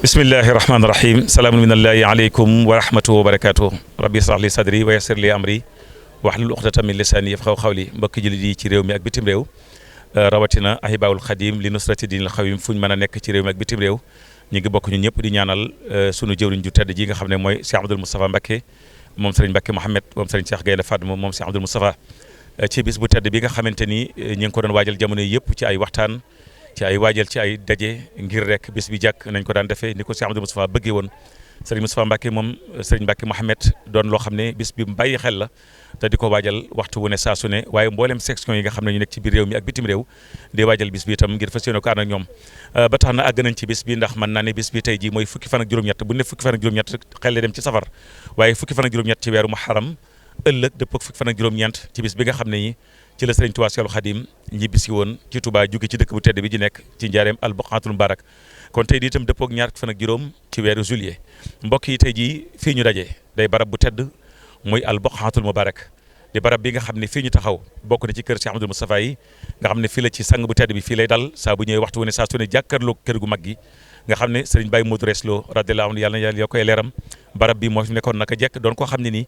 bismillahi rahmaani rahim salaamun minallahi aleykum wa rahmatuhu wa barakatuh rabbi israh li sadri wa yassir li amri wahlul uqdatan min lisani yafqahu qawli mbokki jullit yi ci réew mi ak bitim réew rawatina ahibaawul xadim li nusrati dinil xawim fu ñu mën a nekk ci réew mi ak bitim réew ñu ngi bokk ñun ñëpp di ñaanal sunu jëwriñ ju tedd ji nga xam ne mooy Cheikh Abdoul Moustapha Mbacké moom Serigne Mbacké Mouhamed moom Serigne Cheikh Gaynde Fatma moom Cheikh Abdoul Moustapha ci bis bu tedd bi nga xamante ni ñu ngi ko doon waajal jamono yëpp ci ay waxtaan ci ay waajal ci ay daje ngir rek bis bi jàkk nañ ko daan defee ni ko Cheikh Abdoul Moustapha bëggee woon Serigne Moustapha Mbacké moom Serigne Mbacké Mouhamed doon loo xam ne bis bi mu bàyyi xel la te di ko waajal waxtu wu ne saa su ne waaye mboolem section yi nga xam ne ñu nekk ci biir réew mi ak bitim réew di waajal bis bi itam ngir fas yéene ko ànd ak ñoom ba tax na àgg nañ ci bis bi ndax mën naa ne bis bi tey ji mooy fukki fan ak juróom-ñett bu ne fukki fan ak juróom-ñett xel dem ci safar waaye fukki fan ak juróom-ñett ci weeru muharram ëllëg dëpp ak fukki fan ak juróom-ñeent ci bis bi nga xam ne ci la Serigne Touba Cheikhoul Khadim ñibbisi woon ci Touba jóge ci dëkk bu tedd bi ji nekk ci njaareem al-Buqaatul Mubarak kon tey di itam dëppook ñaar fan ak juróom ci weeru juillet mbokk yi tey jii fii ñu daje day barab bu tedd muy al-Buqaatul Mubarak di barab bi nga xam ne fii ñu taxaw bokk na ci kër Cheikh Abdoul Moustapha yi nga xam ne fii la ci sang bu tedd bi fii lay dal saa bu ñëwee waxtu wu ne saa su ne jàkkaarloo kër gu mag gi nga xam ne Serigne Baye Modou Reslo radiyallahu anhu yàlla na yàlla koy leeram barab bi moo fi nekkoon naka jekk doon koo xam ne nii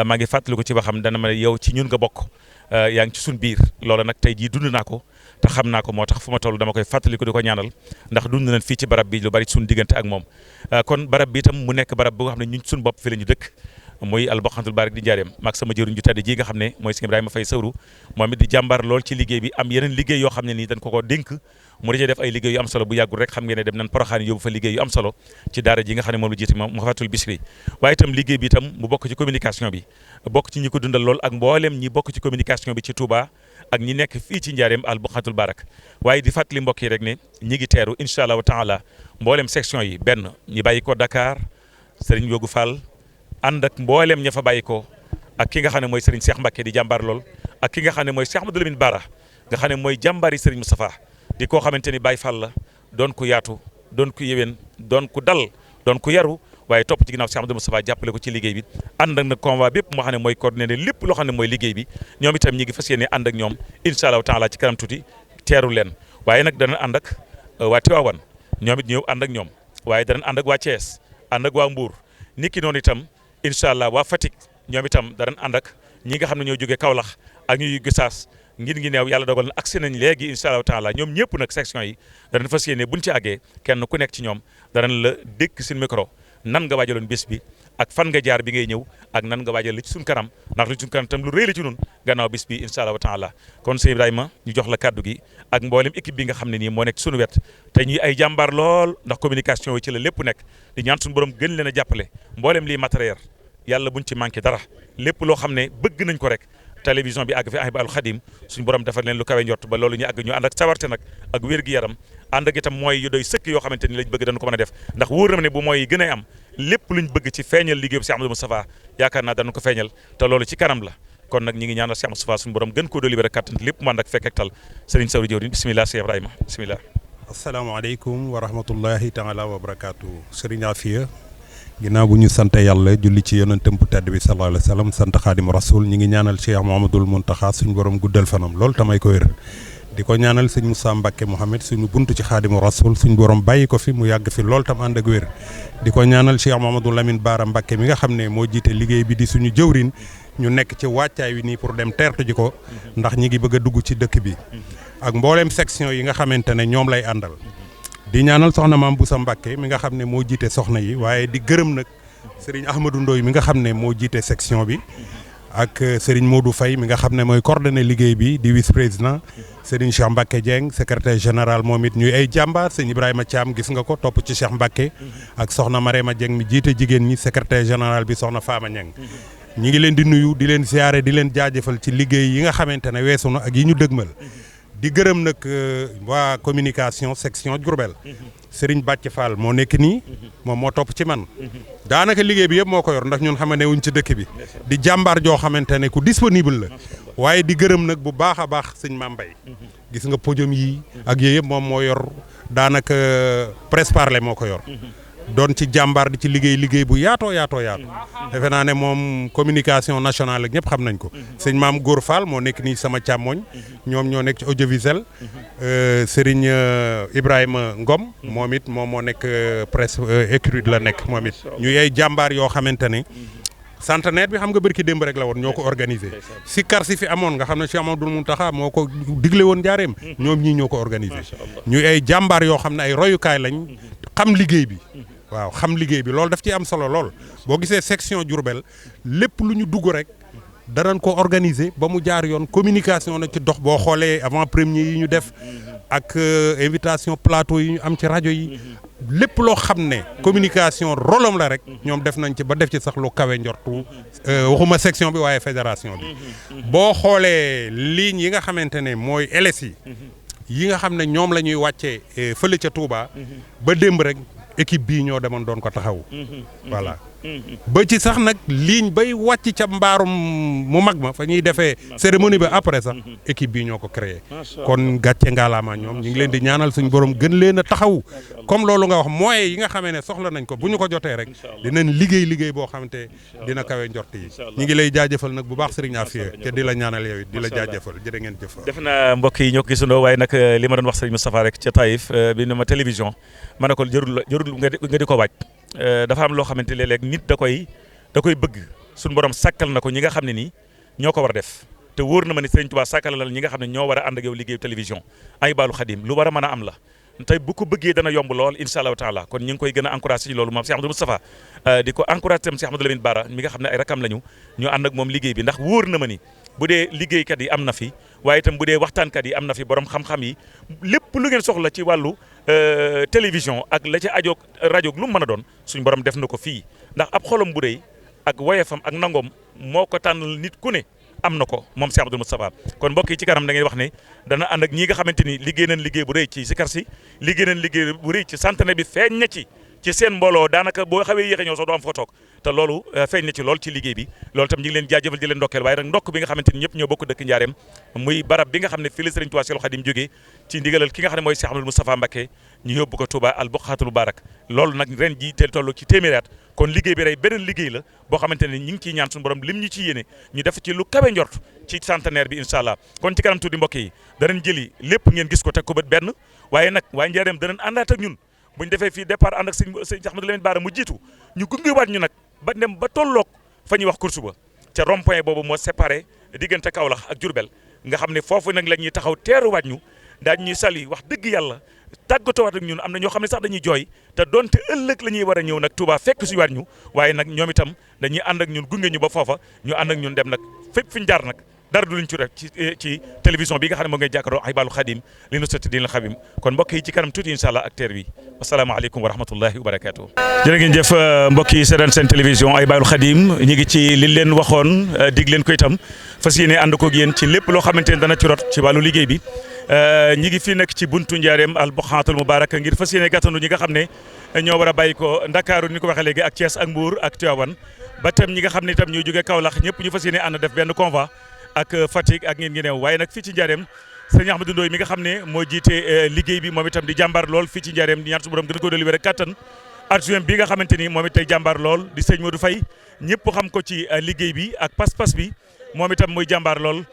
maa ngi fàttali ko ci waxam dana ma yow ci ñun nga bokk yaa ngi ci suñ biir loola nag tey jii dund naa ko te xam naa ko moo tax fu ma toll dama koy fàttali ko di ko ñaanal ndax dund nañ fii ci barab bi lu bari suñ diggante ak moom kon barab bi itam mu nekk barab boo xam ne ñun suñ bopp fi la ñu dëkk muy al-Buqaatul Mubarak di njaareem maag sama jëriñ ju tedd ji nga xam ne mooy Sëñ Ibrahima Faye Sawru moom it di jàmbar lool ci liggéey bi am yeneen liggéey yoo xam ne nii dañ ko dénk mu dajee def ay liggéey yu am solo bu yàggul rek xam ngeen ne dem nañ Poroxaan yóbbu fa liggéey yu am solo ci daara ji nga xam ne moom la jiite moom Fatul Bichri waaye itam liggéey bi itam mu bokk ci communication bi bokk ci ñi ko dundal lool ak mboolem ñi bokk ci communication bi ci Touba ak ñi nekk fii ci njaareem al-Buqaatul Mubarak waaye di fàttali mbokk yi rek ne ñi ngi teeru incha allahu taala mboolem section yi benn ñi bàyyi ko Dakar Serigne Yogou Fall ànd ak mboolem ña fa bàyyi ko ak ki nga xam ne mooy Serigne Cheikh Mbacké di jàmbaar lool ak ki nga xam ne mooy Cheikh Amadou Lamine Bara nga xam ne mooy jàmbaari Serigne Moustapha di koo xamante ni Baye Fall la doon ku yaatu doon ku yéwén doon ku dal doon ku yaru waaye topp ci ginnaaw Cheikh Amadou Moustapha jàppale ko ci liggéey bi ànd ak nag convoi bépp moo xam ne mooy coordonné lépp loo xam ne mooy liggéey bi ñoom itam ñi ngi fas yéene ànd ak ñoom incha allahu taala ci kanam tuuti teeru leen waaye nag danañ ànd ak waa Tivaouane ñoom it ñëw ànd ak ñoom waaye danañ ànd ak waa Thiès ànd ak waa Mbour niki noonu itam incha allah waa Fatick ñoom itam danañ ànd ak ñi nga xam ne ñoo jógee Kaolack ak ñuy Gossas ngir ngi neew yàlla dogal na agsi nañ léegi incha allahu taala ñoom ñëpp nag section yi danañ fas yéene buñ ci àggee kenn ku nekk ci ñoom danañ la dékk seen micro nan nga waajaloon bés bi ak fan nga jaar bi ngay ñëw ak nan nga waajal li ci suñ kanam ndax li ci suñ kanam tam lu rëy la ci nun gannaaw bés bi incha allahu taala kon sëñ Ibrahima ñu jox la kaddu gi ak mboolem équipe bi nga xam ne nii moo nekk suñu wet te ñuy ay jàmbaar lool ndax communication yi ci la lépp nekk di ñaan suñu borom gën leen a jàppale mboolem lii matériel yàlla buñ ci manqué dara lépp loo xam ne bëgg nañ ko rek télévision bi àgg fi Ahibahil Khadim suñu borom defal leen lu kawe njort ba loolu ñu àgg ñu ànd ak sawarte nag ak wér-gi-yaram ànd ak itam mooy yu doy sëkk yoo xamante ni lañ bëgg dañu ko mën a def ndax wóor na ne bu mooy gën a am lépp luñ bëgg ci feeñal liggéey bu Cheikh Amadou Moustapha yaakaar naa dañu ko feeñal te loolu ci kanam la kon nag ñi ngi ñaanal Cheikh Moustapha suñu borom gën koo dolli wér ak kattan lépp mu ànd ak fekk ak tal Serigne Sawru jëwriñ bismillah Cheikh Ibrahima bismillah asalaamaaleykum wa rahmatullahi taala wa barakaatu Serigne Afia ginnaaw bu ñu sant yàlla julli ci yonentam bu tedd bi sallallahu alayhi wa sallam sant xaadimu rasul ñi ngi ñaanal Cheikh Mouhamadoul Mountakha suñu borom guddal fanam loolu tamay ko wér di ko ñaanal sëñ Moussa Mbacké Mouhamed suñu buntu ci xaadimu rasul suñu borom bàyyi ko fi mu yàgg fi loolu tam ànd ak wér di ko ñaanal Cheikh Mouhamadou Lamine Bara Mbacké mi nga xam ne moo jiite liggéey bi di suñu jëwrin ñu nekk ci wàccaay wi nii pour dem teertu ji ko ndax ñi ngi bëgg a dugg ci dëkk bi ak mbooleem section yi nga xamante ne ñoom lay àndal di ñaanal soxna Maam Boussa Mbacké mi nga xam ne moo jiite soxna yi waaye di gërëm nag Serigne Ahmadou Ndoye mi nga xam ne moo jiite section bi ak Serigne Modou Faye mi nga xam ne mooy coordonné liggéey bi di vice président Serigne Cheikh Mbacké Dieng secrétaire général moom it ñuy ay jàmbaar sëñ Ibrahima Thiam gis nga ko topp ci Cheikh Mbacké ak soxna Marema Dieng mi jiite jigéen ñi secrétaire général bi soxna Fama Niang ñi ngi leen di nuyu di leen ziare di leen jaajëfal ci liggéey yi nga xamante ne weesu na ak yi ñu dëgmal di gërëm nag waa communication section Diourbel Serigne Bàcc Fall moo nekk nii moom moo topp ci man daanaka liggéey bi yëpp moo ko yor ndax ñun xam ne wuñ ci dëkk bi di jàmbaar joo xamante ne ku disponible la waaye di gërëm nag bu baax a baax sëñ Mame Mbaye gis nga podium yi ak yooyu yëpp moom moo yor daanaka presse parler moo ko yor doon ci jàmbaar di ci liggéey bu yaatoo defe naa ne moom communication nationale ak ñëpp xam nañ ko sëñ Maam Góor Fall moo nekk nii sama càmmoñ ñoom ñoo nekk ci audiovisuel Serigne Ibrahima Ngom moom it moom moo nekk presse écrite la nekk moom it ñu yey jàmbaar yoo xamante ne centenaire bi xam nga bërki démb rek la woon ñoo ko organisé si kar si fi amoon nga xam ne Cheikh Amadou Mountakha moo ko digle woon jaareem ñoom ñii ñoo ko organisé ñu ay jàmbaar yoo xam ne ay royukaay lañ xam liggéey bi waaw xam liggéey bi loolu daf ci am solo lool boo gisee section Diourbel lépp lu ñu dugg rek danañ ko organiser ba mu jaar yoon communication na ci dox boo xoolee avant premier yi ñu def ak invitation plateau yi ñu am ci rajo yi lépp loo xam ne communication rolom la rek ñoom def nañ ci ba def ci sax lu kawe njortu waxuma section bi waaye fédération bi boo xoolee ligne yi nga xamante ne mooy LS yi nga xam ne ñoom la ñuy wàccee fële ca Touba ba démb rek équipe bii ñoo demoon doon ko taxaw voilà ba ci sax nag ligne bay wàcc ca mbaarum mu mag ma fa ñuy defee cérémonie bi après sax équipe bii ñoo ko créé kon gàcce ngaalaama ñoom ñu ngi leen di ñaanal suñu borom gën leen a taxaw comme loolu nga wax moyens yi nga xamee ne soxla nañ ko bu ñu ko jotee rek dinañ liggéey boo xamante dina kawe njort yi ñu ngi lay jaajëfal nag bu baax Serigne Afia te di la ñaanal yow it di la jaajëfal jërë ngeen jëf def na mbokk yi ñoo ko gisandoo waaye nag li ma doon wax Serigne Moustapha rek ca Taïf bi ne ma télévision ma ne ko jarul nga di ko waaj dafa am loo xamante léeg-léeg nit da koy bëgg suñu borom sàkkal na ko ñi nga xam ne nii ñoo ko war a def te wóor na ma ne Serigne Touba sàkkal la ñi nga xam ne ñoo war a ànd ak yow liggéeyu télévision ay baalu xadim lu war a mën a am la tey bu ko bëggee dana yomb lool incha allahu taala kon ñu ngi koy gën a encouragé ci loolu moom Cheikh Amadou Moustapha di ko encouragé tam Cheikh Amadou Lamine Bara mi nga xam ne ay rakam lañu ñu ànd ak moom liggéey bi ndax wóor na ma ni bu dee liggéeykat yi am na fi waaye itam bu dee waxtaankat yi am na fi borom xam-xam yi lépp lu ngeen soxla ci wàllu télévision ak la ca ajoog rajo lu mu mën a doon suñu borom def na ko fii ndax ab xolam bu rëy ak woyefam ak nangoom moo ko tànnal nit ku ne am na ko moom Cheikh Abdoul Moustapha kon mbokk yi ci kanam da ngay wax ne dana ànd ak ñi nga xamante ni liggéey nañ liggéey bu rëy ci sikar si liggéey nañ liggéey bu rëy ci centenaire bi feeñ na ci seen mbooloo daanaka boo xawee yéexe ñëw sax doo am foo toog te loolu feeñ na ci lool ci liggéey bi loolu tam ñu ngi leen jaajëfal di leen ndokkeel waaye nag ndokk bi nga xamante ni ñëpp ñoo bokk dëkk Njaareem muy barab bi nga xam ne fii la Serigne Touba Cheikhoul Khadim jógee ci ndigalal ki nga xam ne mooy Cheikh Abdoul Moustapha Mbacké ñu yóbbu ko Touba al Buqatul Mubarak loolu nag ren ji te toll ci téeméeri at kon liggéey bi rey beneen liggéey la boo xamante ne ñu ngi ciy ñaan suñu borom lim ñu ci yéene ñu def ci lu kawe njort ci centenaire bi incha allah kon ci kanam tuuti mbokk yi danañ jëli lépp ngeen gis ko teg ko bët benn waaye nag waa Njaareem danañ àndaat ak ñun buñ defee fii départ ànd ak sëñ Ahmadou Lamine Bara mu jiitu ñu gungewaat ñu nag ba dem ba tolloog fa ñuy wax course ba ca rond point boobu moo séparé diggante Kaolack ak Diourbel nga xam ne foofu nag la ñuy taxaw teeruwaat ñu daañu ñuy sali wax dëgg yàlla tàggatowaat ak ñun am na ñoo xam ne sax dañuy jooy te donte ëllëg la ñuy war a ñëw nag Touba fekk si waat ñu waaye nag ñoom itam dañuy ànd ak ñun gunge ñu ba foofa ñu ànd ak ñun dem nag fépp fi ñu jaar nag dara du luñ ci rek ci télévision bi nga xam ne moo ngay jàkkaaroo Ahibahil Khadim li nu sotti dina xabim kon mbokk yi ci kanam tuuti incha allah ak teer bi asalaamaaleykum wa rahmatullahi wa barakatuh jërë ngeen jëf mbokk yi seetaan seen télévision Ahibahil Khadim ñu ngi ci li leen waxoon dig leen ko itam fas yéene ànd koog yéen ci lépp loo xamante ne dana ci rot ci wàllu liggéey bi ñi ngi fii nag ci buntu Njaareem al Buqatul Mubarak ngir fas yéene gàttandu ñi nga xam ne ñoo war a bàyyi ko Ndakaaru ni ko waxee léegi ak Thiès ak Mbour ak Tivaouane ba tam ñi nga xam ne itam ñooy jógee Kaolack ñëpp ñu fas yéene ànd def benn convoi ak Fatick ak ngeen ngi neew waaye nag fii ci Njaareem sëñ Ahmadou Ndoye mi nga xam ne moo jiite liggéey bi moom itam di jàmbaar lool fii ci Njaareem di ñaan su borom gën ko dolli wér ak kattan adjoint bi nga xamante ni moom it tey jàmbaar lool di sëñ Modou Faye ñëpp xam ko ci liggéey bi ak pas-pas bi moom itam muy jàmbaar lool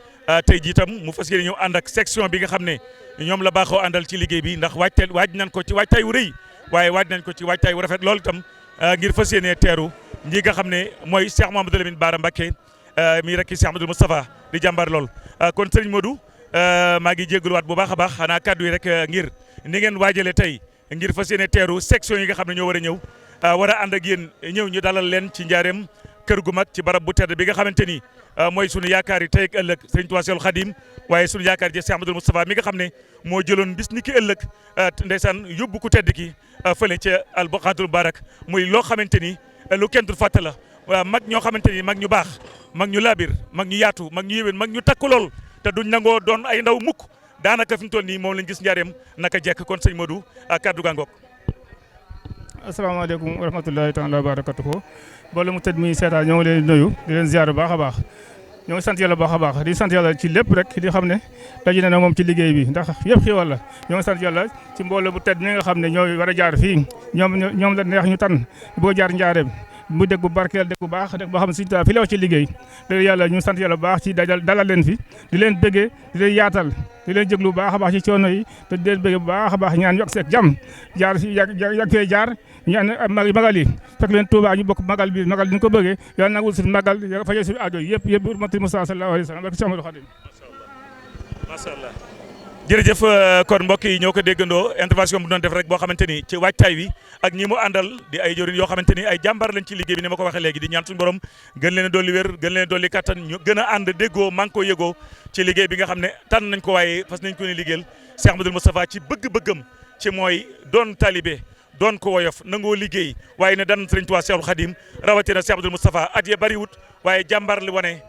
tey jii itam mu fas yéene ñëw ànd ak section bi nga xam ne ñoom la baaxoo àndal ci liggéey bi ndax waaj nañ ko ci waajtaay wu rëy waaye waaj nañ ko ci waajtaay wu rafet lool itam ngir fas yéene teeru ñi nga xam ne mooy Cheikh Mouhamadou Lamine Bara Mbacké mi rekk Cheikh Abdoul Moustapha di jàmbaar lool kon sëriñ Modou maa ngi jégaluwaat bu baax a baax xanaa kàddu yi rek ngir ni ngeen waajalee tey ngir fas yéene teeru section yi nga xam ne ñoo war a ñëw war a ànd ak yéen ñëw ñu dalal leen ci Njaareem kër gu mag ci barab bu tedd bi nga xamante ni mooy sunu yaakaar yi tey ak ëllëg Sëriñ Tuubaa Seexul Xadiim waaye sunu yaakaar ji Cheikh Abdoul Moustapha mi nga xam ne moo jëloon bis ni ki ëllëg ndeysaan yóbbu ku tedd ki fële ca al Buqatul Mubarak muy loo xamante ni lu kenn dul fàtte la waaw mag ñoo xamante ni mag ñu baax mag ñu labir mag ñu yaatu mag ñu yéwén mag ñu takku lool te duñ nangoo doon ay ndaw mukk daanaka fi mu toll nii moom lañ gis Njaareem naka jekk kon sëñ Modou kaddu gaa ngoog. asalaamaaleykum wa rahmatulahi taala wa barakatuhu boole mu tëdd muy seetaan ñoo ngi leen nuyu di leen ziar bu baax a baax ñoo ngi sant yàlla baax a baax di sant yàlla ci lépp rek di xam ne daje na moom ci liggéey bi ndax yëpp xéwal la ñoo ngi sant yàlla ci mbooloo bu tedd ñi nga xam ne ñooy war a jaar fii ñoom la neex ñu tan boo jaar njaareem mu dëkk bu barkeel dëkk bu baax dëkk boo xam ne suñu fi la wax ci liggéey dëgg yàlla ñu sant yàlla bu baax ci dalal leen fi di leen bëggee di leen yaatal di leen jéglu bu baax a baax ci coono yi te di leen bëggee bu baax a baax ñaan yokk seeg jàmm jaar fi yàgg fee jaar ñaan magal yi fekk leen Touba ñu bokk magal bi magal ni ñu ko bëggee yàlla nangul suñu magal fajee suñu aajo yëpp urmati Mustafa sallallahu alayhi wa sallam barke Cheikh Ahmadou Khadim macha allah jërëjëf kon mbokk yi ñoo ko déggandoo intervention bu doon def rek boo xamante ni ci waajtaay wi ak ñi mu àndal di ay jëriñ yoo xamante ni ay jàmbaar lañ ci liggéey bi ni ma ko waxee léegi di ñaan suñu borom gën leen a dolli wér gën leen a dolli kattan ñu gën a ànd déggoo man ko yëgoo ci liggéey bi nga xam ne tànn nañ ko waaye fas nañ ko ne liggéeyal Cheikh Ahmadou Moustapha ci bëgg-bëggam ci mooy doon talibé doon ko woyof nangoo liggéey waaye ne daan Sëriñ Tuubaa Cheikhul Khadim rawatina Cheikh Ahmadou Moustapha at ya bariwut waaye jàmbaar li wane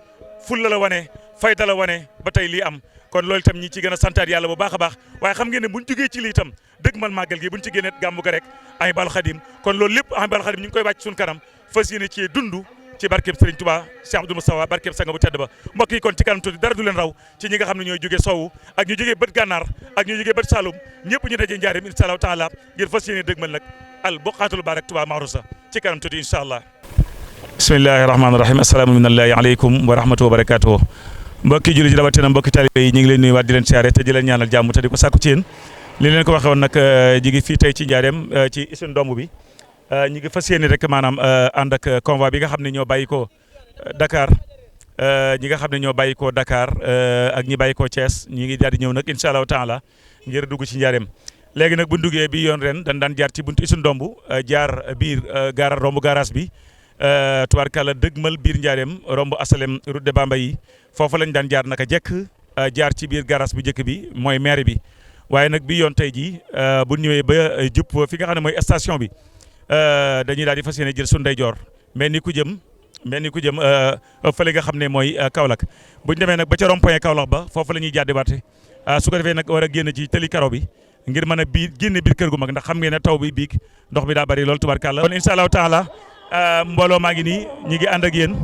fulla la wane fayda la wane ba tey lii am kon loolu itam ñi ci gën a santaat yàlla bu baax a baax waaye xam ngeen ne buñ jógee ci lii itam dëgg mal màggal gi buñ ci génnee gàmmu ga rek Ahibahil Khadim kon loolu lépp Ahibahil Khadim ñu ngi koy wàcc suñu kanam fas yéene ci dund ci barkeb Serigne Touba Cheikh Ahmadou Moustapha barkeb sanga bu tedd ba mbokk yi kon ci kanam tuuti dara du leen raw ci ñi nga xam ne ñooy jógee sowu ak ñu jógee bët gànnaar ak ñu jógee bët Saloum ñëpp ñu dajee njaareem insha Allah taala ngir fas yéene dëgg mal nag al buqaatul barak Touba Mahrousa ci kanam tuuti insha Allah bismillahi rahmaani rahim assalaamu minallahi aleykum wa rahmatullahi wa barakatuh mbokki julli ji rawatina mbokki talibé yi ñu ngi leen nuyuwaat di leen siyaare te di leen ñaanal jàmm te di ko sàkku ci yéen li leen ko waxee woon nag ñi ngi fii tey ci njaareem ci usine domb bi ñi ngi fas yéene rek maanaam ànd ak convoi bi nga xam ne ñoo bàyyi ko Dakar ñi nga xam ne ñoo bàyyi ko Dakar ak ñi bàyyi ko Thiès ñi ngi daal di ñëw nag incha allahu taala ngir dugg ci njaareem léegi nag bu ñu duggee bi yoon ren dañ daan jaar ci buntu usine domb jaar biir gaara romb garage bi tubaarkàlla dëgmal biir njaareem romb asalem route de Bambey yi foofu lañ daan jaar naka jekk jaar ci biir garage bu njëkk bi mooy maire bi waaye nag bi yoon tey jii bu ñëwee ba jub fi nga xam ne mooy station bi dañuy daal di fas yéene jël suñu ndeyjoor mel ni ku jëm fële nga xam ne mooy Kaolack bu ñu demee nag ba ca rond-point Kaolack ba foofu la ñuy jàddiwaate su ko defee nag war a génn ci tëli karo bi ngir mën a génne biir kër gu mag ndax xam ngeen ne taw bi biig ndox bi daa bari loolu tubaarkàlla kon incha allahu taala mbooloo maa ngi nii ñi ngi ànd ak yéen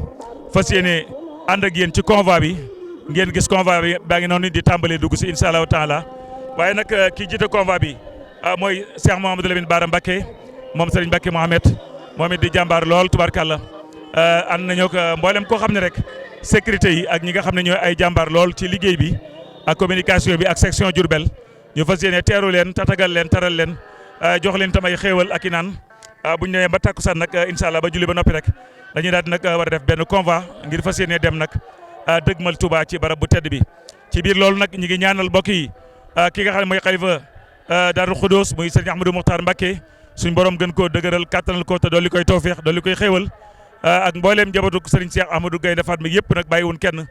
fas yéene ànd ak yéen ci convoi bi ngeen gis convoi bi baa ngi noonu di tàmbalee dugg si incha allahu taala waaye nag kii jiite convoi bi mooy Cheikh Mouhamadou Lamine Bara Mbacké moom Serigne Mbacké Mohamed moom it di jàmbaar lool tubaarkàlla ànd nañoo ko mboolem koo xam ne rek sécurité yi ak ñi nga xam ne ñooy ay jàmbaar lool ci liggéey bi ak communication bi ak section Diourbel ñu fas yéene teeru leen tatagal leen taral leen jox leen tam ay xéewal ak i naan bu ñu demee ba takkusaan nag incha allah ba julli ba noppi rek dañuy daal di nag war a def benn convoi ngir fas yéene dem nag dëgmal Touba ci barab bu tedd bi ci biir loolu nag ñu ngi ñaanal mbokk yi ki nga xam ne mooy xalifa Darou Khoudoss muy Serigne Ahmadou Mokhtar Mbacké suñ borom gën koo dëgëral kattanal ko te dolli koy tawfeex dolli koy xéewal ak mbooleem njabootu Serigne Cheikh Ahmadou Gaynde Fatma yëpp nag bàyyiwun kenn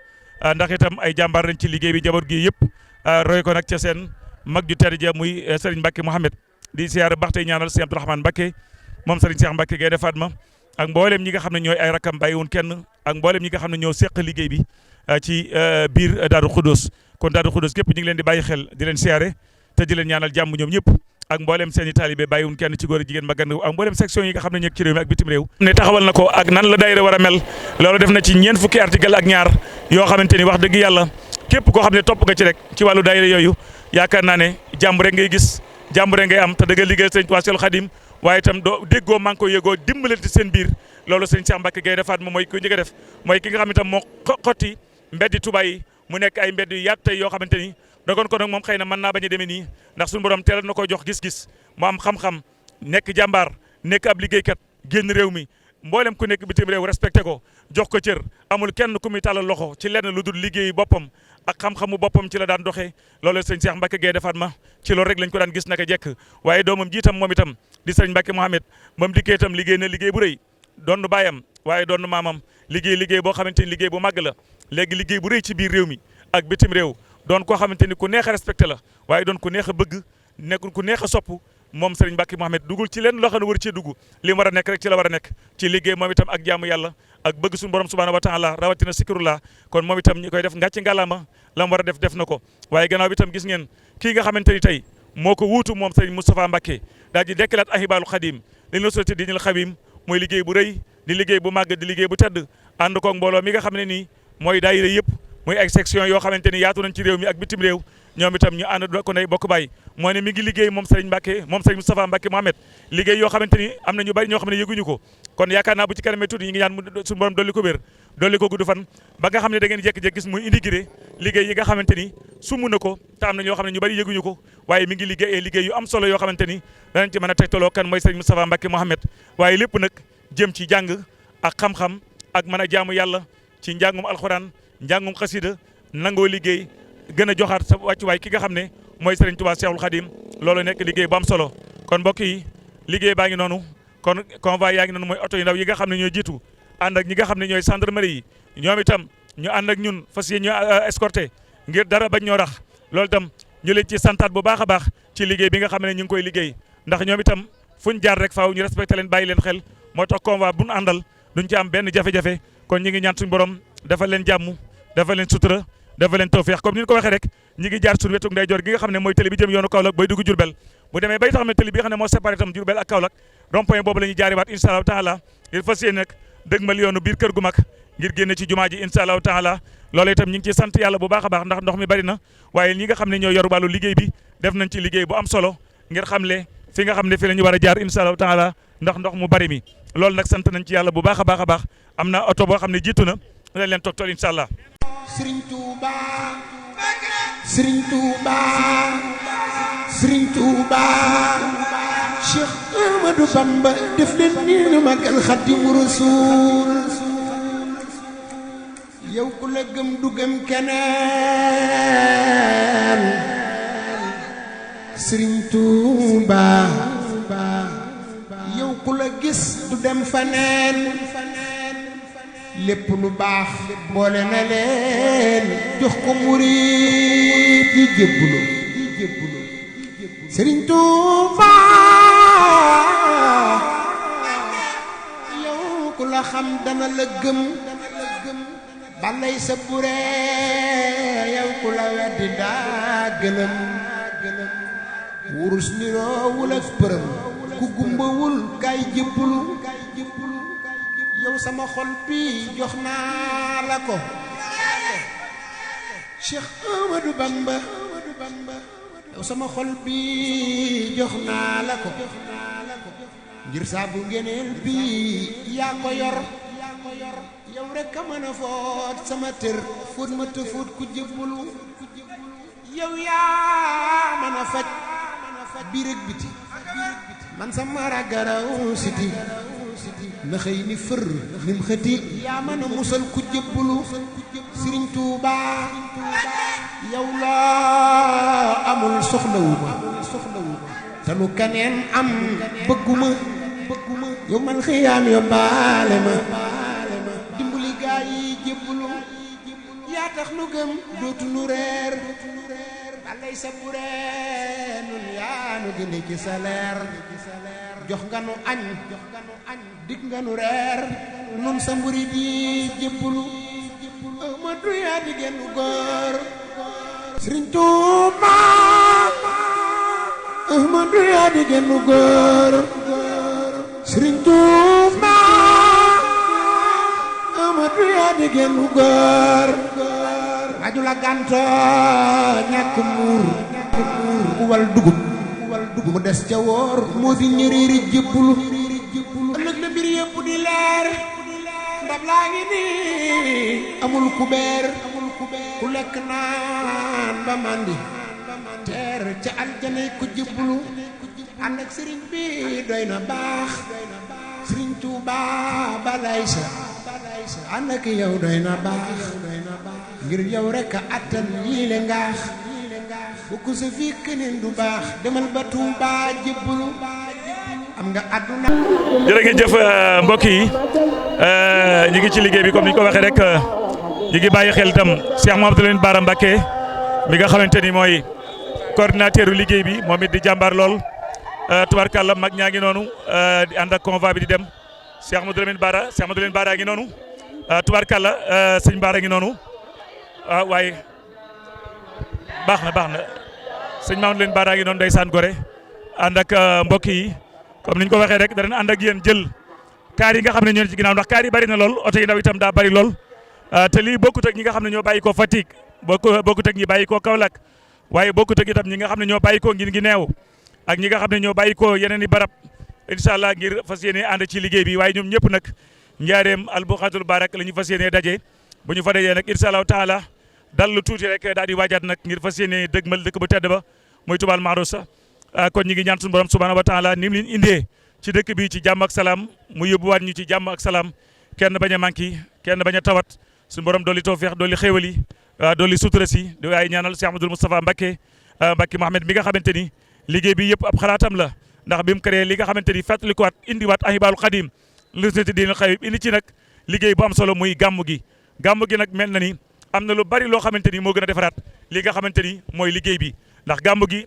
ndax itam ay jàmbaar lañ ci liggéey bi njaboot gi yëpp roy ko nag ca seen mag ju tedd ja muy Serigne Mbacké Mohamed di siyaar baax tey ñaanal Serigne Abdourahmane Mbacké moom Serigne Cheikh Mbacké Gaynde Fatma ak mboolem ñi nga xam ne ñooy ay rakam bàyyiwun kenn ak mboolem ñi nga xam ne ñoo seq liggéey bi ci biir Darou Khoudoss kon Darou Khoudoss képp ñu ngi leen di bàyyi xel di leen siyaare te di leen ñaanal jàmm ñoom ñëpp ak mboolem seen i taalibe bàyyiwun kenn ci góor jigéen mag ak mboolem section yi nga xam ne ñekk ci réew mi ak bitim réew ne taxawal na ko ak nan la daayira war a mel loolu def na ci ñeent fukki article ak ñaar yoo xamante ni wax dëgg yàlla képp koo xam ne topp nga ci rek ci wàllu daayira yooyu yaakaar naa ne jàmm rek ngay gis jàmm rek ngay am te dëgg liggéey Sëriñ Tuubaa Seexul Xadim waaye itam doo déggoo maa ngi ko yëgoo dimbalante seen biir loolu Sëriñ Cheikh Mbacké Gaynde Fatma mooy ku njëkk a def mooy ki nga xam ne itam moo xotti mbeddi Touba yi mu nekk ay mbedd yu yaatu tey yoo xamante ni dogoon ko nag moom xëy na mën naa bañ a demee nii ndax suñu borom teel na ko jox gis-gis mu am xam-xam nekk jàmbaar nekk ab liggéeykat génn réew mi mboolem ku nekk bitim réew respecté ko jox ko cër amul kenn ku muy tàllal loxo ci lenn lu dul liggéey boppam ak xam-xamu boppam ci la daan doxee loolu Sëriñ Cheikh Mbacké Gaynde Fatma ci loolu rek lañ ko daan gis naka jekk waaye doomam jiitam moom itam di Sëriñ Mbacké Mohamed moom dikkee itam liggéey na liggéey bu rëy doon baayam waaye doon maamam liggéey boo xamante ni liggéey bu màgg la léegi liggéey bu rëy ci biir réew mi ak bitim réew doon koo xamante ni ku neex a respecté la waaye doon ku neex a bëgg nekkul ku neex a sopp moom Serigne Mbacké Mohamed dugul ci leen loo xam ne war cee dugg li mu war a nekk rek ci la war a nekk ci liggéey moom itam ak jaamu yàlla ak bëgg suñu borom subhanahu wa taala rawatina sikrullah kon moom itam ñi koy def ngàcc ngàllama la mu war a def na ko waaye gannaaw bi itam gis ngeen kii nga xamante ni tey moo ko wuutu moom Serigne Moustapha Mbacké daal di dekkilaat Ahibahil Khadim li ñu société dinil xabim mooy liggéey bu rëy di liggéey bu màgg di liggéey bu tedd ànd koog mbooloo mi nga xam ne nii mooy daayira yëpp muy ay section yoo xamante ni yaatu nañ ci réew mi ak bitim réew ñoom itam ñu ànd ko nay bokk bàyyi moo ne mi ngi liggéey moom Serigne Mbacke moom Serigne Moustapha Mbacke Mohamed liggéey yoo xamante ni am na ñu bari ñoo xam ne yëguñu ko kon yaakaar naa bu ci kanamee tuuti ñu ngi ñaan mu suñu borom dolli ko wér dolli ko gudd fan ba nga xam ne da ngeen jékki-jékki gis muy indigré liggéey yi nga xamante ni sumb na ko te am na ñoo xam ne ñu bari yëguñu ko waaye mi ngi liggéey yu am solo yoo xamante ni danañ ci mën a tegtaloo kan mooy Serigne Moustapha Mbacke Mohamed waaye lépp nag jëm ci jàng ak xam-xam ak mën a jaamu yàlla ci njàngum alxuraan njàngum xasida nangoo liggéey gën a joxaat sa wàccuwaay ki nga xam ne mooy Serigne Touba Cheikhoul Khadim loolu nekk liggéey bu am solo kon mbokk yi liggéey baa ngi noonu kon convoi yaa ngi noonu mooy oto yu ndaw yi nga xam ne ñooy jiitu ànd ak ñi nga xam ne ñooy gendarmerie yi ñoom itam ñu ànd ak ñun fas yéene ñu escorté ngir dara bañ ñoo rax loolu itam ñu leen ci santaat bu baax a baax ci liggéey bi nga xam ne ñu ngi koy liggéey ndax ñoom itam fuñ jaar rek faaw ñu respecté leen bàyyi leen xel moo tax convoi bu ñu àndal duñ ci am benn jafe-jafe kon ñi ngi ñaan suñu borom dafa leen jàmm dafa leen sutura dafa leen tawfeex comme ni ñu ko waxee rek ñi ngi jaar suñu wetu ndeyjoor gi nga xam ne mooy télé bi jëm yoonu Kaolack bay dugg Diourbel bu demee bay tax ne télé bi nga xam ne moo séparé tam Diourbel ak Kaolack rond-point boobu la ñuy jaariwaat incha allahu taala ngir fas yéene nag dëgmal yoonu biir kër gu mag ngir génne ci jumaa ji incha allahu taala loolu itam ñi ngi ciy sant yàlla bu baax a baax ndax ndox mi bari na waaye ñi nga xam ne ñoo yor wàllu liggéey bi def nañ ci liggéey bu am solo ngir xamle fi nga xam ne fi la ñu war a jaar incha allahu taala ndax ndox mu bari mi loolu nag sant nañ ci yàlla bu baax a baax a baax am na oto boo xam ne jiitu na dañ leen toog tool incha allah. Serigne Touba Serigne Touba Serigne Touba Cheikh Ahmadou Bamba def leen nii nu magal Xaadimu Rasuul yow ku la gëm du gëm keneen Serigne Touba yow ku la gis du dem faneen lépp lu baax boole na leen jox ko murit yi jébbalu Serigne Touba yow ku la xam dana la gëm balay sa buree yow ku la weddi daa gëlëm wurus niroowul ak përëm ku gumbawul kay jébbalu yow sama xol bi jox naa la ko Cheikh Ahmadou Bamba yow sama xol bi jox naa la ko ngir saabu ngeneel bi yaa ko yor yow rek a mën a foot sama tër fóot ma te fóot ku jébbalu yow yaa mën a faj biir ak biti man sama ragaraw siti na xëy ni fër nim xëti yaa mën a musal ku jébbalu Serigne Touba yow laa amul soxlawuma te lu keneen am bëgguma yow man xiyaam yo baale ma dimbali gaa yi jébbalu yaa tax nu gëm dootu nu reer balay sa buree nun yaa nu gënde ci sa leer jox nga nu añ dig nga nu reer nun sa murid yi jébbalu Ahmadu yaa di genn góor Serigne Touba Ahmadu yaa di genn góor Serigne Touba Ahmadu yaa di genn góor aju la ganto ñàkk muur ku wal dugub mu des ca woor moo di ñëriiri jébbalu ëllëg la mbir yëpp di leer ndab laa ngi nii amul kubeer ku lekk naan ba mandi teer ca aljanay ku jébbalu ànd ak sëriñ bi doy na baax Sëriñ Touba balay sa ànd ak yow doy na baax ngir yow rek a attan yii le ngaax fukk sa fii keneen du baax demal ba Touba jébbalu am nga àdduna. jërë ngeen jëf mbokk yi ñu ngi ci liggéey bi comme ni ñu ko waxee rek ñu ngi bàyyi xel itam Cheikh Mouhamadou Lamine Bara Mbacké mi nga xamante ni mooy coordinateur liggéey bi moom it di jàmbaar lool tubarkàlla mag ñaa ngi noonu di ànd ak convoi bi di dem Cheikh Mouhamadou Lamine Bara ngi noonu tubarkàlla sëñ Bara ngi noonu waaye baax na sëñ Mouhamadou Lamine Bara ngi noonu ndeysaan gore ànd ak mbokk yi comme ni ñu ko waxee rek danañ ànd ak yéen jël kaar yi nga xam ne ñoo ci ginnaaw ndax kaar yi bari na lool oto yi ndaw itam daa bari lool te lii bokkut ak ñi nga xam ne ñoo bàyyi ko Fatick bokkut ak ñi bàyyi ko Kaolack waaye bokkut ak itam ñi nga xam ne ñoo bàyyi ko ngir ngi neew ak ñi nga xam ne ñoo bàyyi ko yeneen i barab incha allah ngir fas yéene ànd ci liggéey bi waaye ñoom ñëpp nag njaareem albuqaatul barak la ñu fas yéene daje bu ñu fa dajee nag incha allahu taala dal lu tuuti rek daal di waajaat nag ngir fas yéene dëgmal dëkk bu tedd ba muy Touba Mahrousa kon ñi ngi ñaan suñu borom subhanahu wa taala ni mu leen indee ci dëkk bi ci jàmm ak salaam mu yóbbuwaat ñu ci jàmm ak salaam kenn bañ a manqué kenn bañ a tawat suñu borom dolli tawfeex dolli xéewal yi dolli sutura si di waaye ñaanal Cheikh Ahmadoul Moustapha Mbacké Mohamed mi nga xamante ni liggéey bi yëpp ab xalaatam la ndax bi mu créé li nga xamante ni fàttalikuwaat indiwaat ahibaalu xadim lu neti diinal xayib indi ci nag liggéey bu am solo muy gàmm gi nag mel na ni am na lu bari loo xamante ni moo gën a defaraat li nga xamante ni mooy liggéey bi ndax gàmm gi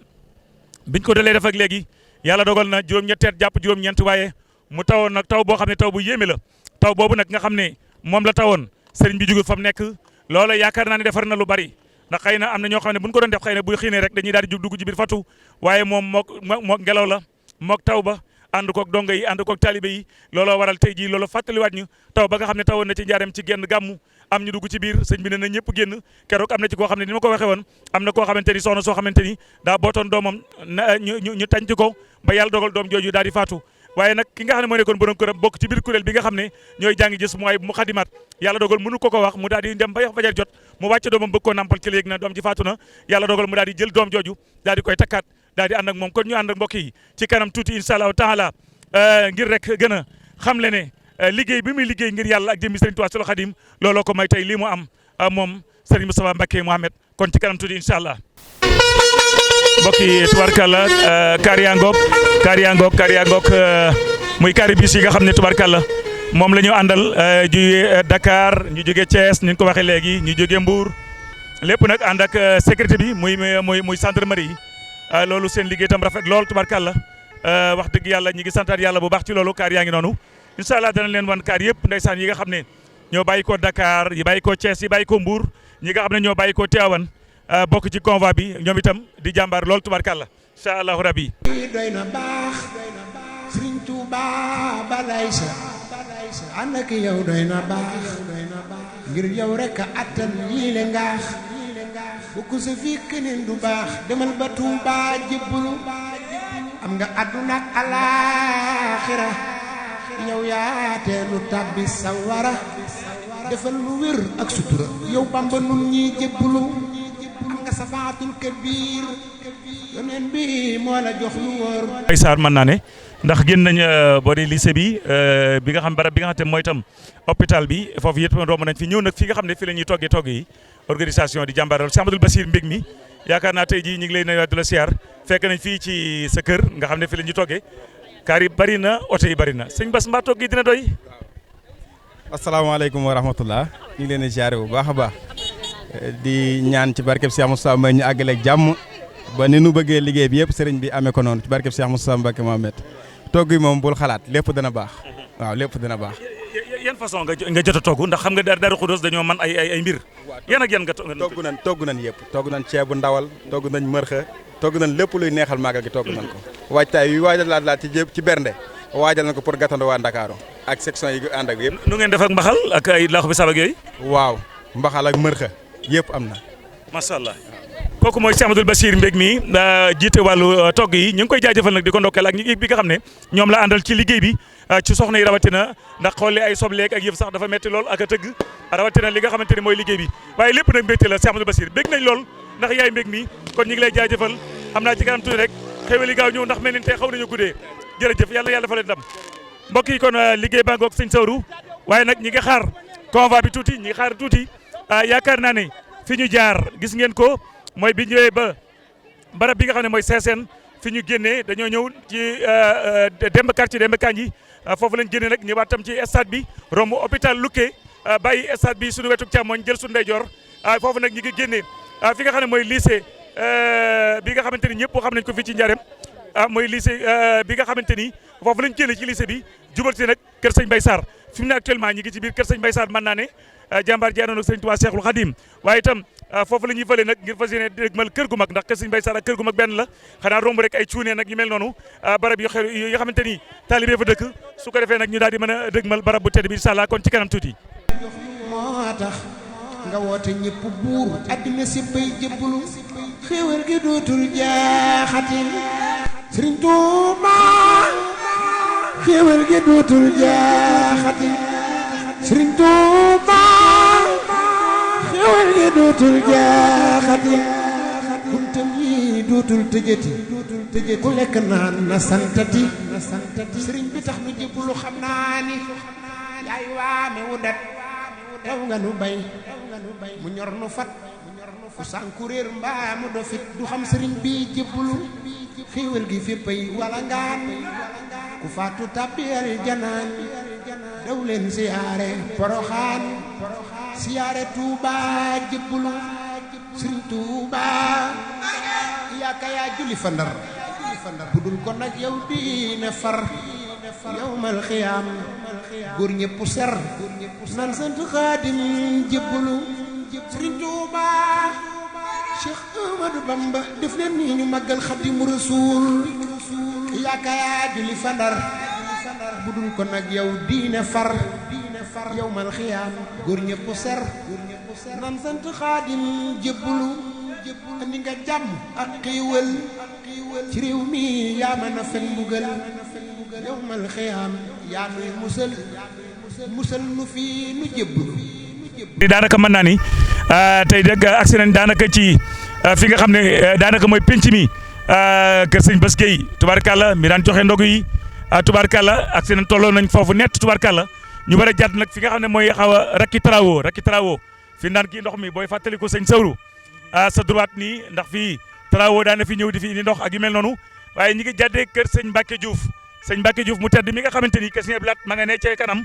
biñ ko dalee def ak léegi yàlla dogal na juróom-ñetteet jàpp juróom-ñeent waaye mu tawoon nag taw boo xam ne taw bu yéeme la taw boobu nag nga xam ne moom la tawoon sëriñ bi jugul fa mu nekk loola yaakaar naa ne defar na lu bari ndax xëy na am na ñoo xam ne buñ ko doon def xëy na buy xiinee rek dañuy daal di jug dugg ci biir fatu waaye moom mook ngelaw la mook taw ba ànd koog donga yi ànd koog talibe yi looloo waral tey jii loolu fàttaliwaat ñu taw ba nga xam ne tawoon na ci njaareem ci genn gàmmu am ñu dugg ci biir sëñ bi ne na ñëpp génn keroog am na ci koo xam ne ni ma ko waxee woon am na koo xamante ni soxna soo xamante ni daa bootoon doomam ñu tànc ko ba yàlla dogal doom jooju daal di faatu waaye nag ki nga xam ne moo nekkoon borom këram bokk ci biir kuréel bi nga xam ne ñooy jàngi gis mooy mu xadimaat yàlla dogal mënu ko wax mu daal di dem ba fajar jot mu wàcc doomam bëgg koo nampal ci léegi na doom ji faatu na yàlla dogal mu daal di jël doom jooju daal di koy takkaat daal di ànd ak moom kon ñu ànd ak mbokk yi ci kanam tuuti incha allahu taala ngir rek gën a xam le ne liggéey bi muy liggéey ngir yàlla ak jëmmi Serigne Touba Solo Khadim looloo ko may tey lii mu am moom Serigne Moustapha Mbacké Mohamed kon ci kanam tuuti incha allah mbokk yi tubarkalla kaar yaa ngoog muy kaari bis yi nga xam ne tubarkalla moom la ñu àndal ju Dakar ñu jógee Thiès ni ñu ko waxee léegi ñu jógee Mbour lépp nag ànd ak sécurité bi muy gendarmerie yi loolu seen liggéey tam rafet lool tubarkalla wax dëgg yàlla ñi ngi santaat yàlla bu baax ci loolu kaar yaa ngi noonu incha allah dana leen wan kaar yëpp ndeysaan yi nga xam ne ñoo bàyyi ko Dakar yi bàyyi ko Thiès yi bàyyi ko Mbour ñi nga xam ne ñoo bàyyi ko Tivaouane bokk ci convoi bi ñoom itam di jàmbaar lool tubarkalla incha allahu rabbi doy na baax Sëriñ Tuuba balay sa ànd ak yow doy na baax ngir yow rek a attan lii le ngaax bu ko sa fii keneen du baax demal ba Tuuba jébbalu am nga àdduna ak alaaxira yow yaa teelu tàbbi sawara defal lu wér ak sutura yow Bamba nun ñi jébbalu am nga safaatul kabiir yoneen bi moo la jox lu wóor ay saar mën naa ne ndax génn nañ boo dee lycée bi bi nga xam barab bi nga xam te mooy tam hôpital bi foofu yëpp romb nañ fi ñëw nag fi nga xam ne fi la ñuy toggee togg yi organisation di jàmbaaral Cheikh Ahmadoul Bassir mbég mi yaakaar naa tey jii ñu ngi lay nuyuwaat di la siyaar fekk nañ fii ci sa kër nga xam ne fi la ñuy toggee kaar yi bari na oto yi bari na sëñ Bass mbaa togg yi dina doy. asalaamaaleykum wa rahmatullah ñu ngi leen di siyaare bu baax a baax di ñaan ci barkeb Cheikh Moustapha may ñu àggaleeg jàmm ba ni nu bëggee liggéey bi yëpp sëriñ bi amee ko noonu ci barkeb Cheikh Moustapha Mbacké Mohamed togg yi moom bul xalaat lépp dana baax waaw lépp dana baax. yan façon nga jot a togg ndax xam nga Daaru Xudoos dañoo man ay mbir yan ak yan nga togg nañ yëpp togg nañ ceebu ndawal togg nañ mërxa togg nañ lépp luy neexal màggal gi togg nañ ko waajtaay yu waajal laat ci bernde waajal nañ ko pour gàttandoo waa Ndakaaru ak section yi ànd ak yëpp. nu ngeen def ak mbaxal ak ay laax bi sabak yooyu. waaw mbaxal ak mërxa yëpp am na. macha allah kooku mooy Cheikh Ahmadoul Bassir mbég mi jiite wàllu togg yi ñu ngi koy jaajëfal nag di ko ndokkeel ak ñi bi nga xam ne ñoom la àndal ci liggéey bi ci soxna yi rawatina ndax xooli ay sobleeg ak yëf sax dafa metti lool ak a tëgg rawatina li nga xamante ne mooy liggéey bi waaye lépp nag mbégte la Cheikh Ahmadoul Bassir bég nañ lool ndax yaay mbég mi kon ñu ngi lay jaajëfal xam naa ci kanam tuuti rek xéwali gaaw ñëw ndax mel ni tey xaw nañu guddee jërëjëf yàlla fa leen ndam mbokk yi kon liggéey baa ngoog sëñ Sawru waaye nag ñi ngi xaar convoi bi tuuti ñi ngi xaar tuuti yaakaar naa ne fi ñu jaar gis ngeen ko mooy bi ñëwee ba barab bi nga xam ne mooy Sessène fi ñu génnee dañoo ñëw ci Demba quartier Demba Kandji foofu lañ génnee nag ñëwaat tam ci stade bi romb hôpital Lukke bàyyi stade bi suñu wetu càmmoñ jël suñu ndeyjoor foofu nag ñi ngi génnee fi nga xam ne mooy lycée bi nga xamante ni ñëpp xam nañ ko fii ci Ndiarème mooy lycée bi nga xamante ni foofu lañ génnee ci lycée bi jubal si nag kër sëñ Mbaye Sarr fi mu ne actuellement ñi ngi ci biir kër sëñ Mbaye Sarr mën naa ne jàmbaar ji àndoon ak sëñ Touba Cheikhul Khadim waaye itam foofu la ñuy fële nag ngir fas yéene dégmal kër gu mag ndax kër sëñ Mbaye Sarr ak kër gu mag benn la xanaa romb rek ay cuune nag ñu mel noonu barab yu xew yi nga xamante ni talibé fa dëkk su ko defee nag ñu daal di mën a dégmal barab bu tedd bi incha allah kon ci kanam tuuti. moo tax nga woote ñëpp buur àddina séppay jébbalu xéewal gi dootul jaaxati Sëriñ Tuuba xéewal gi dootul jaaxati Sëriñ Tuuba xéewal gi dootul jaaxati buntam yi dootul tëjati ku lekk naan na santati sëriñ bi tax nu jébbalu xam naa ni yaay waame wu dat taw nga nu bay mu ñor nu fat ku sànku réer mbaa mu dofit du xam sëriñ bi jébbalu xéewal gi féppay wala ngaan ku faatu tàbbiyal janaan daw leen siyaare Poroxaan siyaare Tuuba jébbalu sëriñ Tuuba yaaka yaa julli fa Ndar budul ko nag yow diine far yawmal xiyaam góor ñëpp ser nan sant Xaadim jébbalu Sëriñ Tuuba Cheikh Ahmadou Bamba def leen nii ñu màggal Xaadimu Rasuul yaaka yaa julli fa Ndar budul ko nag yow diine far yawmal xiyaam góor ñëpp ser nan sant Xaadim jébbalu andi nga jàmm ak xiiwal ci réew mi yaa mën a fen mbugal yawmal xiyaam yaa nuy musal nu fi nu jébbalu di daanaka mën naa ni tey dëgg agsi nañ daanaka ci fi nga xam ne daanaka mooy penc mi kër sëñ Bass Gueye tubaarkàlla mi daan joxe ndogu yi tubaarkàlla agsi nañ tolloo nañ foofu nett tubaarkàlla ñu war a jàdd nag fi nga xam ne mooy xaw a rakki travaux fi naan kii ndox mi booy fàttaliku sëñ Sawru sa droite nii ndax fii travaux daan na fi ñëw di fi indi ndox ak yu mel noonu waaye ñi ngi jàddee kër sëñ Mbacke Diouf mu tedd mi nga xamante ni kër sëñ Ablaat ma nga ne ca kanam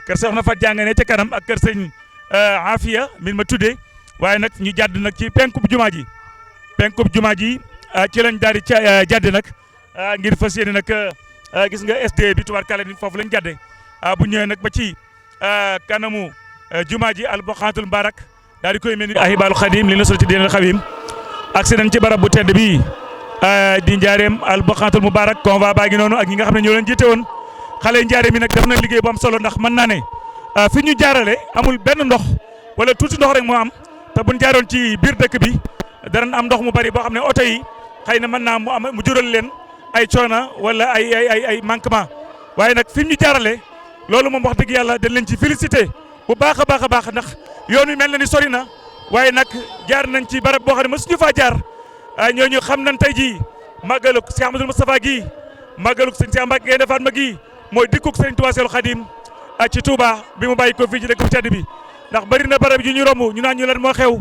kër Soxna Fat Dia nga ne ca kanam ak kër sëñ Afia min ma tuddee waaye nag ñu jàdd nag ci penkub jumaa ji ci lañ daal di jàdde nag ngir fas yéene nag gis nga SD bi tubaarkàlla ni foofu lañ jàdde bu ñëwee nag ba ci kanamu jumaa ji Al-Baqaatul Mubarak daal di koy mel ni ahibaalu xadim li nusrati diinil xawim agsi nañ ci barab bu tedd bi di njaareem Al-Baqaatul Mubarak convoi baa ngi noonu ak ñi nga xam ne ñoo leen jiite woon xale njaareem yi nag def nañ liggéey bu am solo ndax mën naa ne fi ñu jaarale amul benn ndox wala tuuti ndox rek moo am te buñ jaaroon ci biir dëkk bi danañ am ndox mu bari boo xam ne oto yi xëy na mën naa mu jural leen ay coona wala ay manquement waaye nag fi ñu jaarale loolu moom wax dëgg yàlla dañ leen ci félicité bu baax a baax ndax yoon wi mel na ni sori na waaye nag jaar nañ ci barab boo xam ne mësuñu faa jaar ñooñu xam nañ tey jii màggaluk Cheikh Ahmadoul Moustapha gii màggaluk sëñ Cheikh Mbacke Gaïndé Fatma gii mooy dikkuk sëriñ Touba Seexul Xadim ci Touba bi mu bàyyi ko fii ci dëkk bu tedd bi ndax bëri na barab yu ñu romb ñu naan ñu lan moo xew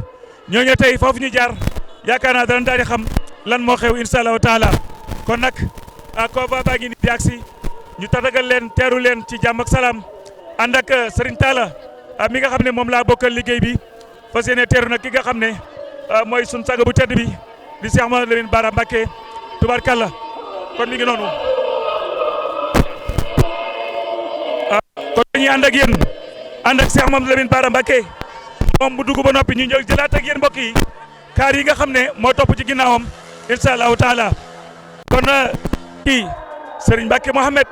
ñooñu tey foofu ñu jaar yaakaar naa danañ daal di xam lan moo xew incha allahu taala kon nag convoi baa ngi nii di agsi ñu tatagal leen teeru leen ci jàmm ak salaam ànd ak Serigne Talla mi nga xam ne moom laa bokkal liggéey bi fas yéene teeru nag ki nga xam ne mooy sun sang bu tedd bi di Cheikh Mouhamadou Lamine Bara Mbacké tubarkalla kon mi ngi noonu kon dañuy ànd ak yéen ànd ak Cheikh Mouhamadou Lamine Bara Mbacké moom bu dugg ba noppi ñu ñëw jëlaat ak yéen mbokk yi kaar yi nga xam ne moo topp ci ginnaawam incha allahu taala kon kii Serigne Mbacké Mohamed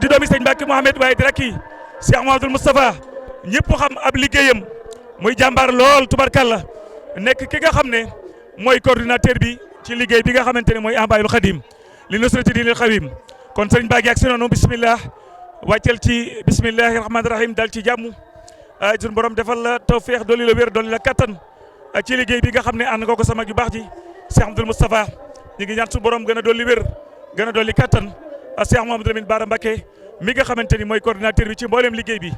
di doomi Serigne Mbacké Mohamed waaye dara kii Cheikh Mouhamadoul Moustapha ñëpp xam ab liggéeyam muy jàmbaar lool tubarkalla nekk ki nga xam ne mooy coordinateur bi ci liggéey bi nga xamante ne mooy Ahibahil Khadim li nusrati diinil xawim kon Serigne Mbacké ak si noonu bismillah wàccel ci bismillahi rahmaani rahim dal ci jàmm suñu borom defal la tawfeex dolli la wér dolli la kattan ci liggéey bi nga xam ne ànd nga ko sama ju baax ji Cheikh Abdoul Moustapha ñu ngi ñaan suñu borom gën a dolli wér gën a dolli kattan Cheikh Mouhamadou Lamine Bara Mbacké mi nga xamante ni mooy coordinateur bi ci mboolem liggéey bi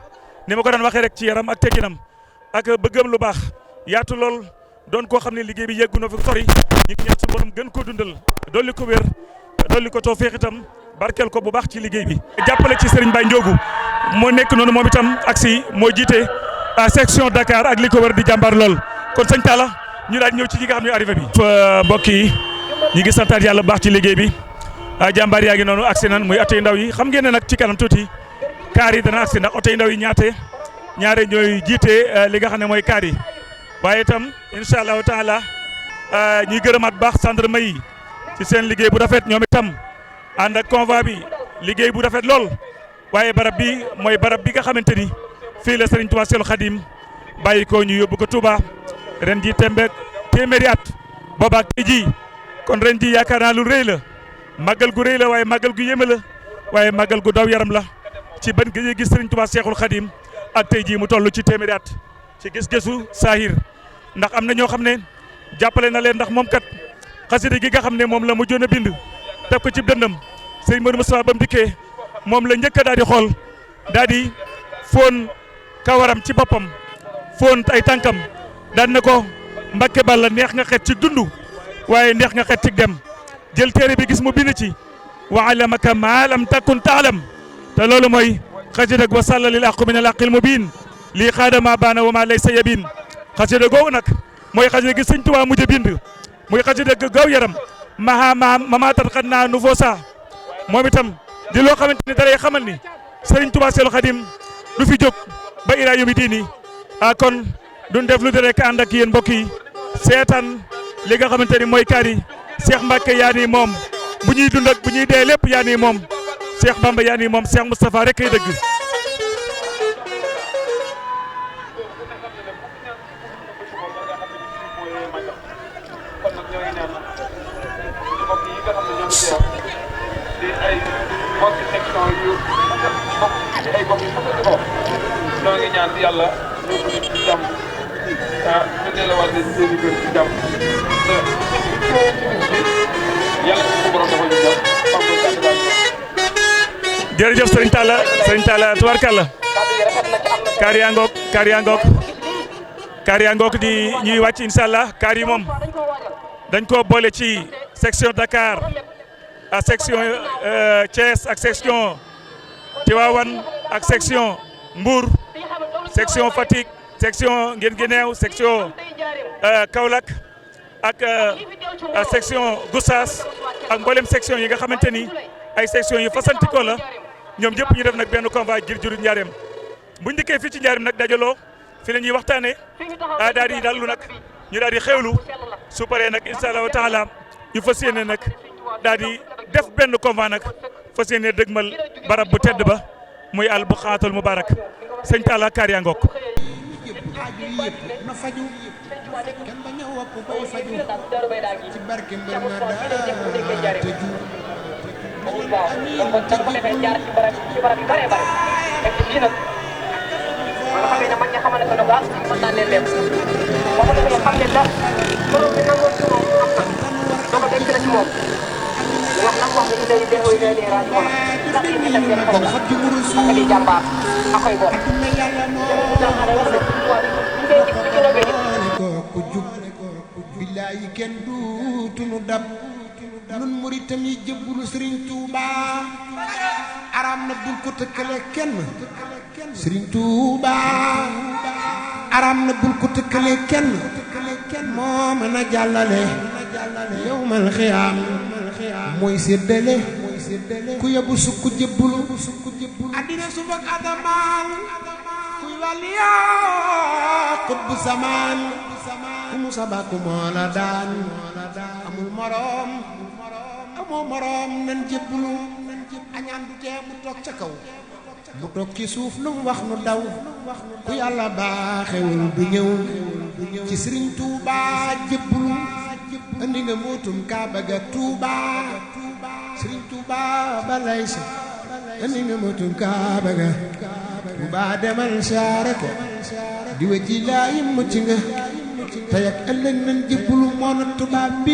ni ma ko daan waxee rek ci yaram ak tekkinam ak bëggam lu baax yaatu lool doon koo xam ne liggéey bi yeggu na fi sori ñu ngi ñaan suñu borom gën ko dundal dolli ko wér dolli ko tawfeex itam barkeel ko bu baax ci liggéey bi. jàppale ci Serigne Baye Ndiogu moo nekk noonu moom itam ak si moo jiite section Dakar ak li ko wër di jàmbaar lool kon sëñ Talla ñu daal ñëw ci ñi nga xam ne arrivé bi. mbokk yi ñu ngi santaat yàlla bu baax ci liggéey bi jàmbaar yaa ngi noonu agsi nan muy oto yu ndaw yi xam ngeen ne nag ci kanam tuuti kaar yi dana agsi ndax oto yu ndaw yi ñaare ñooy jiite li nga xam ne mooy kaar yi waaye itam incha allahu taala ñuy gërëmaat bu baax gendarme yi ci seen liggéey bu rafet ñoom itam ànd ak convoi bi liggéey bu rafet lool waaye barab bi mooy barab bi nga xamante ni fii la Serigne Touba Seexul Xadim bàyyi ko ñu yóbbu ko Touba ren ji tembeek téeméeri at boobaak tey jii kon ren ji yaakaar naa lu rëy la màggal gu rëy la waaye màggal gu yéeme la waaye màggal gu daw yaram la ci ban gi gis Serigne Touba Cheikhul Khadim ak tey jii mu toll ci téeméeri at ci gis-gisu saahir ndax am na ñoo xam ne jàppale na leen ndax moom kat xasida gi nga xam ne moom la mujjoon a bind teg ko ci dënnam Serigne Modou Moustapha ba mu dikkee moom la njëkk a daal di xool daal di foon kawaram ci boppam foon ay tànkam daan na ko Mbàkke Balla neex nga xet ci dund waaye neex nga xet ci dem jël téere bi gis mu bind ci wa allamaka maa lam takun taalam te loolu mooy xasida wa salla lil aqu min al aqil mubin lii xaadama baana wa ma laysa yabin xasida googu nag mooy xasida gi Sëñ Tuubaa mujj bind muy xasida gaaw yaram mamaatat xat naa nu foo saa moom itam di loo xamante ni dalay xamal ni Sëriñ Tuubaa Seexul Xadim du fi jóg ba ilaa yawmi diini kon duñ def lu rek ànd ak yéen mbokk yi seetaan li nga xamante ni mooy kaar yi Cheikh Mbacke yaa nii moom bu ñuy dund ak bu ñuy dee lépp yaa nii moom Cheikh Bamba yaa nii moom Cheikh Moustapha rek kay dëgg. noo ngi ñaan yàlla yóbbu nit ci jàmm ñu delluwaat leen seen i kër ci jàmm yàlla ko borom dafa ñu jàmm. jërëjëf Serigne Talla tubarkalla kaar yaa ngoog di ñuy wàcc incha allah kaar yi moom dañ koo boole ci section Dakar ak section Thiès ak section Tivaouane ak section Mbour section Fatick section Guinguinéo section Kaolack ak section Gossas ak mboolem section yi nga xamante ni ay section yu fasantikoo la ñoom ñëpp ñu def nag benn convoi ngir juru Njaareem buñ dikkee fii ci Njaareem nag dajaloo fi la ñuy waxtaanee daal di dallu nag ñu daal di xewlu su paree nag incha allahu taala ñu fas yéene nag daal di def benn convoi nag fas yéene dëgmal barab bu tedd ba muy al buqaatul mubarak sëñ Talla kaar yaa ngoog. kenn ba ñëw wopp bay faju ci barke mbir ma daa tëju ku jub billaahi kenn duutunu dab nun muritam yi jëbbulu Sëriñ Tuuba aram na bul ko tëkkale kenn Sëriñ Tuuba aram na bul ko tëkkale kenn moo mën a jàllale yawmal xiyaam mooy séddale ku yóbbu sukku jëbbulu addina suuf ak asamaan kuy waliyaa xutbu samaan ku mu sabaku moo la daan amul moroom amoo moroom nan jëbbulu añaan du tee mu toog ca kaw mu toog ci suuf lu mu wax nu daw ku yàlla baaxewul du ñëw ci Sëriñ Tuuba jëbbulu andi nga mootum Kaaba ga Tuuba Sëriñ Tuuba balay sa andi nga mootum Kaaba ga Tuuba demal saare ko di wéji laayi mucc nga tey ak ëllëg nan jëbbulu moo na tubaab bi